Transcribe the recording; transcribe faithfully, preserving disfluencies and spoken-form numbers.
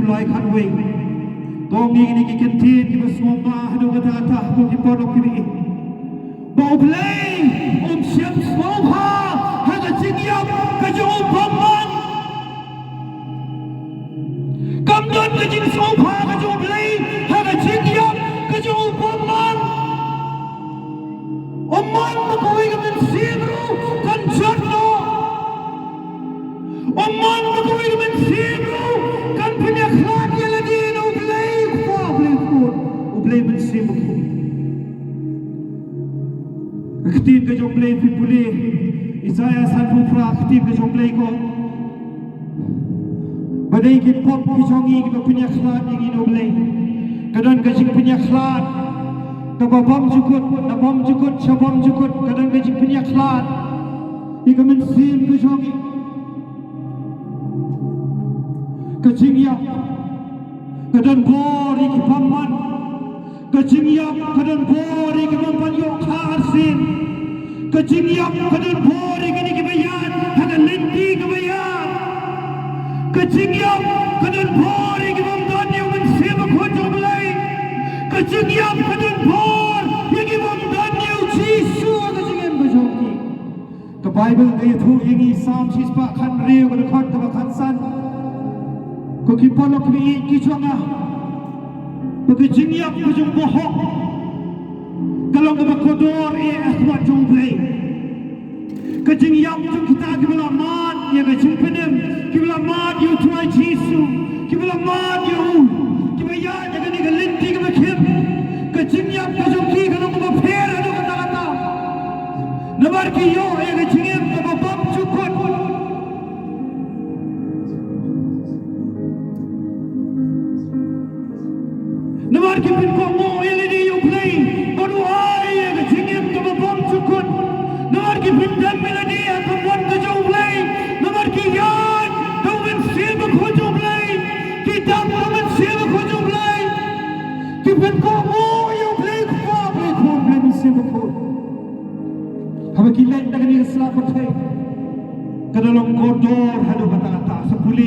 Lai khatwei. To ngi ngi ki ktien kiba sngewbha haduh katta katta, ko ki paralok kiba ïeit. Ba U Blei um shym sngewbha ha ka jingïap ka jong u bymman. Kam don ka jingsngewbha ka jong U Blei ha ka jingïap ka jong u bymman. Um mon ba kawei ka mynsiem ruh kan jot noh. Um mon ba kawei ka mynsiem ruh kan pynïakhlad ïa lade na U Blei Kpa, U Blei Khun, U Blei Mynsiem Bakhuid. Ka ktien ka jong U Blei, phi pule Isaïah sanphew phra, ka ktien ka jong U Blei ka ong ba dei ki pop ki jong ngi kiba pynïakhlad ïa ngi na U Blei. Ka don ka jingpynïakhlad kaba bymjukut, na bymjukut sha bymjukut, ka don ka jingpynïakhlad ïa ka mynsiem ka jong ngi. Ka jingïap ka don bor ïa ki bymman. Ka jingïap ka don bor ïa ki bym pat ïoh kha arsien. Ka jingïap ka don bor ïa kine kiba ïaid ha ka lynti kaba ïaid. Ka jingïap ka don bor ïa ki bym don ïa u Mynsiem Bakhuid jong U Blei. Ka jingïap ka don bor ïa ki bym don ïa u Jisu ha ka jingim ka jong ki. Ka Baibl ka ïathuh ïa ngi, Salm shispah khathynriew, ka dkhot kaba khatsan. Ko ki paralok kiba ïeit ki jong nga, ba ka jingïap ka jong u bahok ka long kaba kordor ïa ka khmat jong U Blei. Ka jingïap jong kita kiba la mad ïa ka jingpynim, kiba la mad ïa U Trai Jisu, kiba la mad ïa u, kiba ïaid ha kane ka lynti kaba khim, ka jingïap ka jong ki ka long kaba pher haduh katta katta. Namar ki ïoh ïa ka jingim kaba bymjukut. Namar ki pynkohnguh ïa lade ïa U Blei, bad u ai ïa ka jingim kaba bymjukut. Namar ki pyndem ïa lade ha ka mon ka jong U Blei. Namar ki ïaid da u Mynsiem Bakhuid jong U Blei. Ki dap da u Mynsiem Bakhuid jong U Blei. Ki pynkohnguh ïa U Blei Kpa, Blei Khun, Blei Mynsiem Bakhuid. Haba ki leit na kane ka sla pyrthei, ka da long kordor haduh katta katta. Sa pule.